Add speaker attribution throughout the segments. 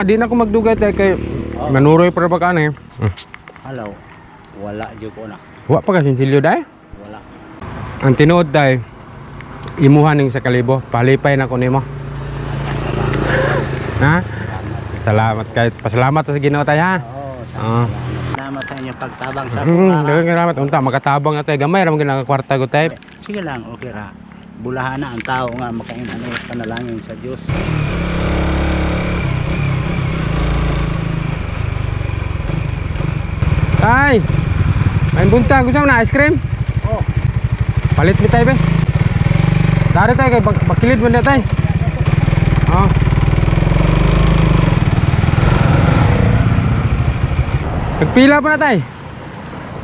Speaker 1: Di na ako magdugay tay kay manuroy para ba ka eh.
Speaker 2: Halaw, wala jud ko na.
Speaker 1: Wa pa ka sinsilyo day.
Speaker 2: Wala.
Speaker 1: Ang tinuod day, imuha ning sa kalibo, palipay na ko nimo. Ha? Salamat kay pasalamat sa Ginoo tay ha.
Speaker 2: Oo,
Speaker 1: Oo.
Speaker 2: salamat sa inyong pagtabang sa
Speaker 1: Daghang salamat unta makatabang na tay gamay ra man ginakakwarta ko tay.
Speaker 2: Sige lang, okay ra. Bulahan na ang tao nga makain ano panalangin sa Dios.
Speaker 1: Tay. May buntag gusto mo na ice cream?
Speaker 2: Oh,
Speaker 1: Palit mi tay be. Dari tay kay bakilid man na tay. Oh. Nagpila pa na tay.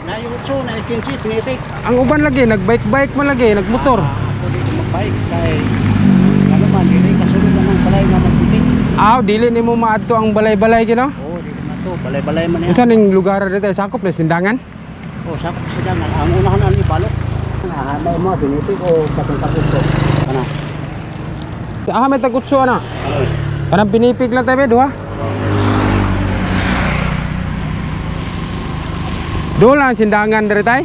Speaker 2: na yung utso, na 15, pinitik.
Speaker 1: Ang uban lagi nagbike-bike man lagi, nagmotor.
Speaker 2: Ah, ako dito magbike kay ano man dili kasulod naman balay nga magpitik.
Speaker 1: Aw, dili nimo maadto ang balay-balay gino.
Speaker 2: Oo, dili man to, balay-balay man
Speaker 1: Unsa
Speaker 2: yan.
Speaker 1: ning lugar dito tay? Sakop na Sindangan?
Speaker 2: Oh, sakop sila nga ang unahan ani balok. Ah, may mo pinitik o katong kaputso. Ana.
Speaker 1: Ah, may tagutso ana.
Speaker 2: Ano?
Speaker 1: Kanang pinipig lang tayo, be, duha. Doon lang ang Sindangan diri tay.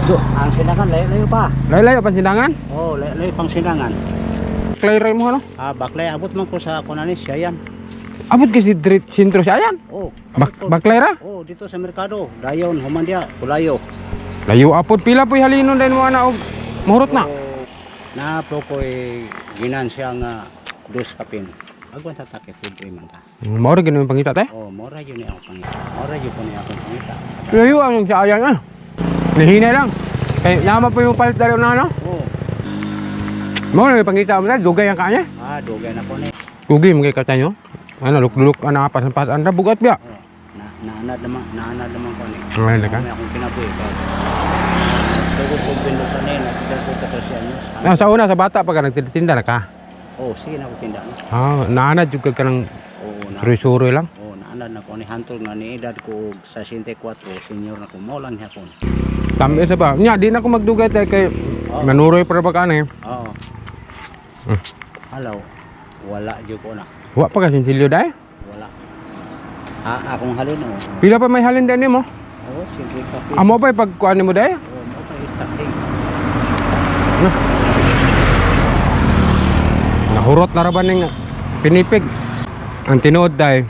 Speaker 2: Do, ang sindangan layo-layo pa.
Speaker 1: Layo-layo pa ang Sindangan.
Speaker 2: Oh, layo-layo pang sindangan.
Speaker 1: Klaro mo ano?
Speaker 2: Ah, baklay abot man ko sa kunanis siya yan.
Speaker 1: Abot kasi diri sentro siya ayan.
Speaker 2: Oh,
Speaker 1: Bak
Speaker 2: abot ko.
Speaker 1: baklay ra.
Speaker 2: Oh, dito sa merkado. Dayon, humandia, kulayo.
Speaker 1: Layo apod pila po'y halinon din mo ana og muhurot na.
Speaker 2: Oh, na po ko'y ginansya nga dos kapin. Agwan sa take food man ta.
Speaker 1: Mao ra gid pangita tay.
Speaker 2: Oh, mora yun ni akong pangita. Mora yun po ni akong pangita.
Speaker 1: Layo ang siya ayan ah. Nihina lang. Kay nama po yung palit dali na ano.
Speaker 2: Oh,
Speaker 1: Mao ra pangita mo tay, dugay ang kanya.
Speaker 2: ah, dugay na ko ni.
Speaker 1: Ugi mo kay katanyo. Ano luk-luk ana pasan-pasan ra bugat biya.
Speaker 2: Oh, na naanad naman, naanad naman ko ni.
Speaker 1: Ay ka.
Speaker 2: May akong kinabuhi ka. Tugod kong pindutan ni, nagtigal ko 14 anyos.
Speaker 1: Ah, sa una sa bata pa ka nagtitinda na ka.
Speaker 2: Oh, sige na ko tinda no.
Speaker 1: Ah, naana jud ka kanang
Speaker 2: Oo, na.
Speaker 1: suroy-suroy lang.
Speaker 2: Oh, naanad na ko ni hantol nga ni edad ko og 64, senior na ko mo lang hapon.
Speaker 1: Tamis sa ba? Nya di na ko magdugay tay kay manuroy para ba ka eh.
Speaker 2: Oo. Halaw, wala jud ko na.
Speaker 1: Wa pa ka sinsilyo day.
Speaker 2: Wala. Ah, akong halin oh.
Speaker 1: Pila pa may halin din nimo?
Speaker 2: Oh, siyempre kape.
Speaker 1: Amo pa pagkuan nimo day?
Speaker 2: Oh, mo pa starting.
Speaker 1: Na. Nahurot na ra ba ning pinipig? Ang tinuod day,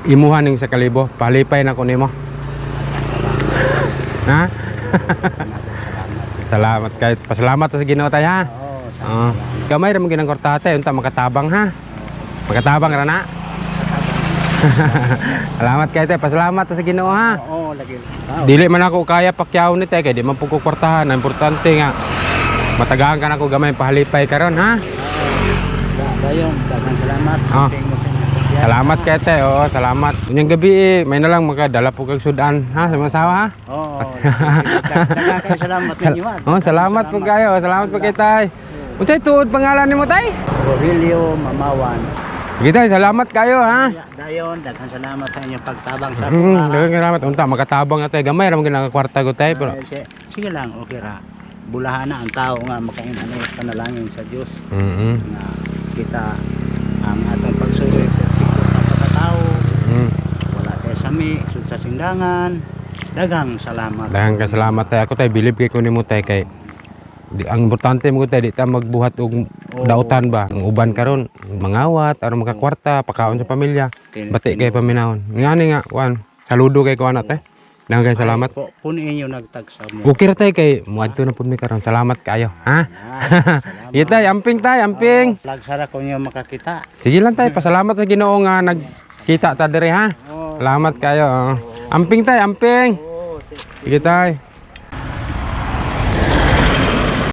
Speaker 1: imuha ning sa kalibo, palipay na ko nimo. Ha? Salamat kay pasalamat sa Ginoo tay ha.
Speaker 2: Oo,
Speaker 1: Oo. Gamay ra man ginang kwarta tay unta makatabang ha. Makatabang ra na. Salamat kay tay, pasalamat sa Ginoo ha.
Speaker 2: Oo, lagi. Ah,
Speaker 1: Dili man ako kaya pakyaw ni tay kay di man pud ko kwartahan. Ang importante nga matagaan ka na ko gamay pahalipay karon ha.
Speaker 2: Dayon, daghang salamat.
Speaker 1: Ah.
Speaker 2: Amping mo sa inyong pagbiyahe.
Speaker 1: Salamat kay tay. Oo, salamat. Unyang gabi eh, may na lang makadala po kag sudan ha sa mga asawa ha.
Speaker 2: Oo. Daghang kayo salamat ninyo. ah.
Speaker 1: Oh, salamat po kayo. Salamat po kay tay. Unsay tuod pangalan nimo tay?
Speaker 2: Rogelio Mamawan.
Speaker 1: Sige tay, salamat kayo ha.
Speaker 2: Dayon, daghang salamat sa inyong pagtabang sa
Speaker 1: Daghang salamat unta makatabang na tay gamay ra man ginakakwarta ko tay pero
Speaker 2: Ah, sige lang, okay ra. Bulahan na ang tao nga makain ano panalangin sa Dios nga kita ang atong pagsuroy perfecto sa pagkatao. Wala tayo sami sud sa sindangan. Daghang salamat.
Speaker 1: Daghang ka salamat tay. Ako tay bilib kay ko nimo tay kay di, ang importante mo tay di ta magbuhat og
Speaker 2: Oo.
Speaker 1: dautan ba. Ang uban karon mangawat aron makakwarta pakaon sa pamilya. Bati kay paminahon. Ngani nga wan saludo kay ko anak tay. Daghang kay salamat.
Speaker 2: Po, puno inyo nagtagsa mo.
Speaker 1: Okay ra tay kay muadto na pud mi karon. Salamat kaayo, ha?
Speaker 2: Ah, salamat.
Speaker 1: Sige tay, amping tay, amping.
Speaker 2: Lagsara ko niyo makakita.
Speaker 1: Sige lang tay, pasalamat sa Ginoo nga nagkita ta diri ha.
Speaker 2: Oo.
Speaker 1: Salamat kayo. Oh. Amping tay, amping.
Speaker 2: Oo,
Speaker 1: Sige tay.